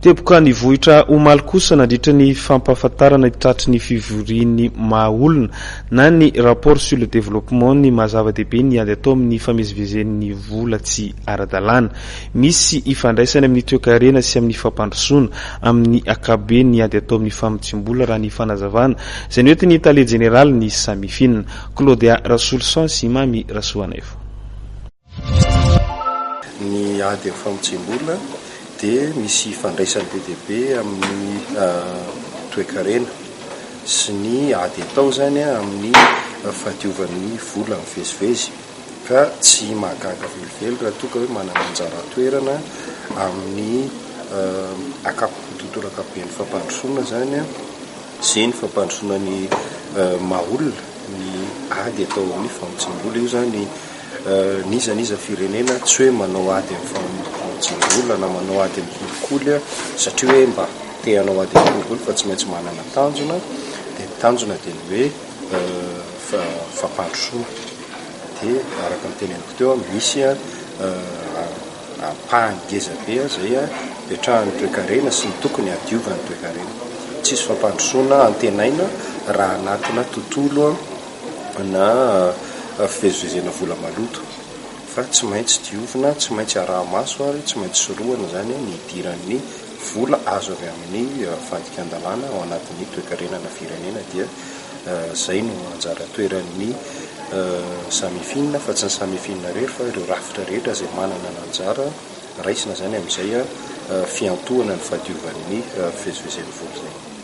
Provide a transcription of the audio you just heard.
Teboka nivohitra omaly kosa nandritra ny fampahafantarana tratry ny fivorian'ny maha olona na ny rapport sur le développement ny maha zava-dehibe ny ady atao amin'ny famezivezen'ny vola tsy ara-dalàna. Misy ifandraisany amin'ny toekarena sy amin'ny fampandrosoana amin'ny ankapobeny ny ady atao amin'ny famotsiam-bola raha ny fanazavana izay noentin'ny tale jeneralin'ny Samifin, Claudia Rasoloson sy Mamy Rasoanaivo. Ny ady amin'ny famotsiam-bola dia misy ifandraisany be dia be amin'ny toekarena sy ny ady atao izany amin'ny fahadiovan'ny vola mivezivezy ka tsy mahagaga velively raha toa ka hoe manana anjara toerana amin'ny tontolo ankapoben'ny fampandrosoana izany sy ny fampandrosoana ny maha olona ny ady atao amin'ny famotsiam-bola. Io izany n'iza n'iza firenena tsy hoe manao ady amin'ny famotsiam-bola na manao ady amin'ny kolikoly satria hoe mba te hanao ady amin'ny kolikoly fa tsy maintsy manana tanjona dia ny tanjona dia ny hoe fampandrosoana. Dia araka ny teneniko teo, misy ampahany ngeza be izay ipetrahan'ny toekarena sy ny tokony hadiovan'ny toekarena. Tsisy fampandrosoana antenaina raha anatina tontolo na fivezivezena vola maloto fa tsy maintsy diovina, tsy maintsy araha-maso ary tsy maintsy sorohana izany ny hidiran'ny vola azo avy amin'ny fandikan-dalàna ao anatin'ny toekarena na firenena dia izay no anjara toeran'ny Samifin fa tsy ny Samifin irery fa ireo rafitra rehetra izay manana ny anjara raisina izany amin'izay fiantohana ny fahadiovan'ny fivezivezen'ny vola izay.